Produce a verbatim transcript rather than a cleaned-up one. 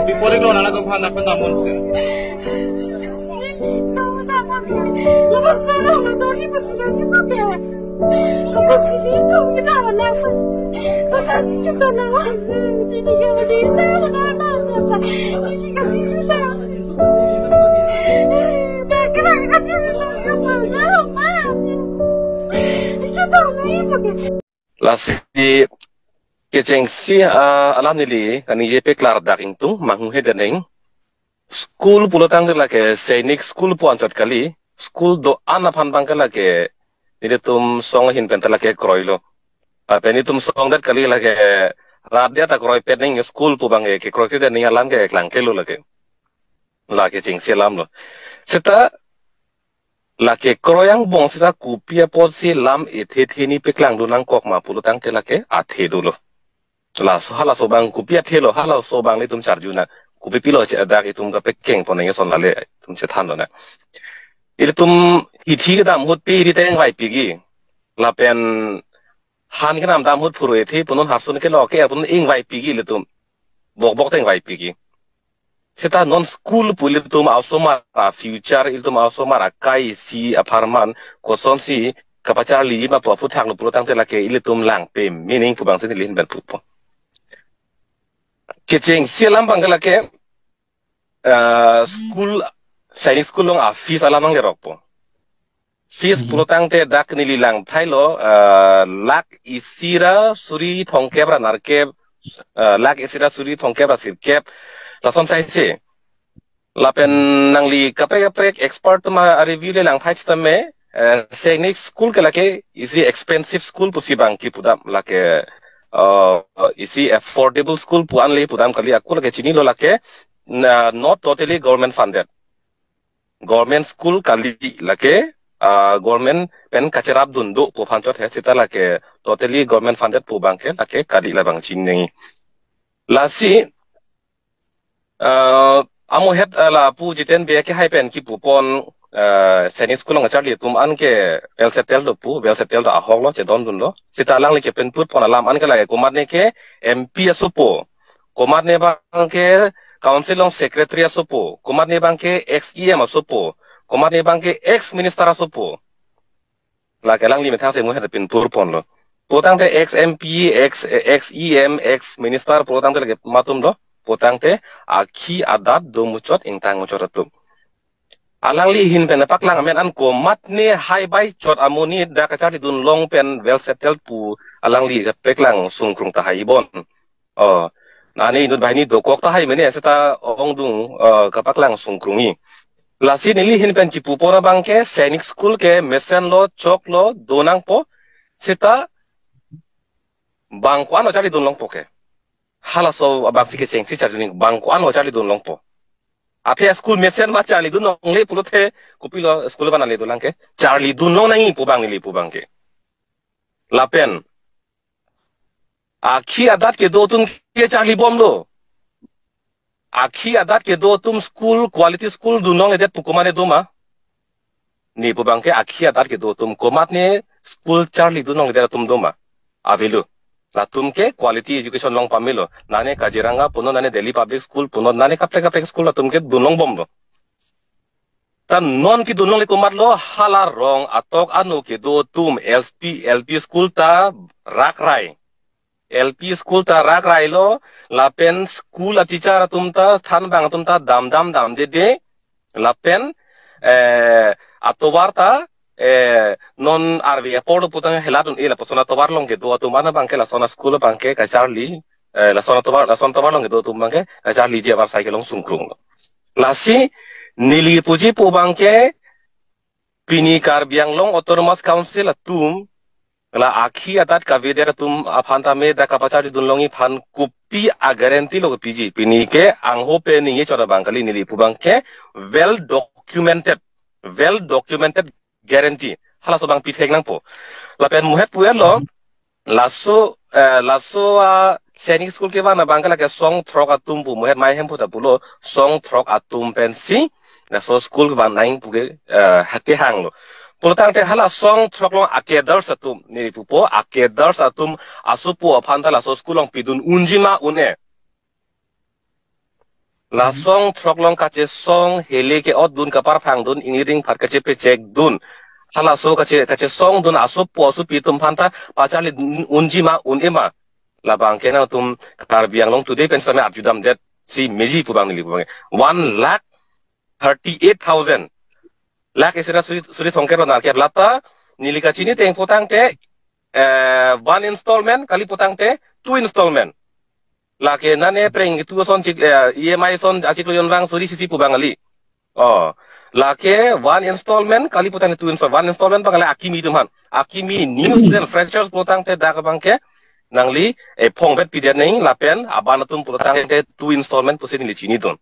Bipolik lo nana ko phana pen namun. Lasi kechengsi, ah, alam neli kaningje paklardak ingtung manghu he deneng. School pulotangte lake Sainik School pu anchot kali. School do-an aphan abangke lake nelitum song ahin penta lake kroilo. Lapen nelitum song det kali, lake rat det ta kroipet neng, school pu abangke kroikre det neng alam ke klangklelo lake. Lake chengsi alam lo. Seta lake kroi angbong seta kopi apotsi lam ethe theni paklangdun nangkok ma pulotangte lake athe dolo. Laso halaso abang kopi athe lo, halaso abang nelitum charjuna. Kopi pilo che dak itum kapekeng pon nang eson lale itum chethan lonang. Ilitum hithi kedam ahut pe iri ta ingvai piji. Lapen han kenam dam ahut phurui ethe punon harsun kelo ke punon ingvai piji ilitum. Bokbok ta ingvai piji. Seta non school pu ilitum asomar a-future, ilitum asomar akai isi apharman kosonsi kapacharliji ma pu aphuthak lo pulotangte lake ilitum lang pame nang pu abangsi neli ahin pen pupo. Kechengsi alam abangke lake, eh, school, Sainik School along a-fees alam nanglerokpo. Fees Mhm. pulotangte dak neli lang thailo, eh, lakh isi ra suri thomkep ra nerkep, eh, lakh isi ra suri thomkep ra sirkep, lason saise. Lapen nangli kaprek kaprek expert atum a-review le lang thai sitame, eh, Sainik School ke lake isi expensive school pusi abang kipudam, lake, eh, isi affordable school pu an le pudam kali, ako lake chinilo lake, na, not totally government funded. Government school kali lake, ah, government pen kacherapdun do pu aphan chot he, seta lake totally government funded pu abangke lake kali labang chinine. Lasi, ah, amohet, ah, lapu Jiten Bey ke hai pen kipupon, ah, Sainik School along charli atum an ke well settled do pu, well settled do ahok lo, chedondun lo. Seta alangli ke penputpon alam an ke lake komatne ke M P asopo, komatne abangke council along secretary asopo, komatne abangke ex E M asopo, komatne abangke ex minister asopo. Lake alangli methang si amohet pinpurpon lo. Pulotangte ex M P, ex, ex E M, ex minister pulotangte lake komat atum lo. Pulotangte akhi adat do muchot ingtang muchot atum. Alangli ahin pen paklang amen an komatne hai bai chot amonit dak kacharlidun long pen well settled pu alangli kapaklang sungkrung tahai bon. Oh, nani inut banghini dokok tahai mene seta ongdung, eh, kapaklang sungkrung-i. Lasi neli ahin pen kipupon abangke Sainik School ke mesen lo, chok lo, do nangpo, seta bang ko-an charlidun longpo ke. Halaso abangsi kechengsi charjuning bang ko-an charlidun longpo. Athe school mesen ma charlidun longle pulote kopilo school abang ale dolang ke. Charlidun long nangji pu abang neli pu abangke. Lapen akhi adat kedo atum ke charlibomlo. Akhi adat kedo atum school, quality school dun longledet pu komatne doma? Neli pu abangke akhi adat kedo atum komatne school charlidun longledet atum doma? Avelo. Latum ke quality education long pamelo. Nane Kaziranga punon, nane Delhi Public School punon, nane kaprek kaprek school latum ke dun longbomlo. Ta non kedun longle komatlo, hala rong atok ano kedo atum L P, L P school ta rakrai. L P school ta rakrai lo, lapen school a-teacher atum ta, thanbang atum ta, dam dam damdede, lapen, eh, atovar ta, eh, non arve apor lo putang heladun e lapuson atovar along kedo atum an abangke lason a-school abangke kacharli, eh, lason atovar, lason atovar along kedo atum abangke kacharliji avarsai kelong sungkrung lo. Lasi neli puji pu abangke pini Karbi Anglong Autonomous Council atum la akhi adat kavedet atum aphan tame dak kapacharlidun longji aphan kopi a-guarantee lo kepiji? Pini ke angho pen ningje chot abang kali, neli pu abangke well documented, well documented guarantee. Halaso abang pithek nangpo. Lapen muhet pu-et lo, laso, eh, laso a-Sainik School kevan abangke lake song throk atum pu, muhet mai hem pu ta pulo, song throk atum pensi laso school kevan nangji pu ke, eh, ha kehang lo. Pulotangte hala song throk along a-cadres atum, neli pupo, a-cadres atum asopo aphan ta laso school along pidun unji ma un-e. La song throk along kachesong, hele ke-otdun, kaparphangdun, ingri ingphat kachepechekdun, halaso kache kachesongdun asopo asopi atum aphan ta pacharlidun unji ma un-e ma. Labang ke nangtum Karbi Anglong Today pen sitame arjudamdet si meji pu abang neli pu abang. One lakh thirty-eight thousand. Lakh isi ra suri, suri thomkep ra nerkep. Lata neli kachini ateng pulotangte, eh, one installment, kali pulotangte two installment. Lake nane preng itu ason chik, eh, E M I ason achiklo yon abang suri isi pu abang kali. Oh, lake one installment, kali pulotangte two install, one installment abang kali akimi atum aphan. Akimi new student freshers pulotangte dak abang ke nangli, eh, phong bet pidet neng lapen aban atum pulotangte two installment pusi neli chinidun.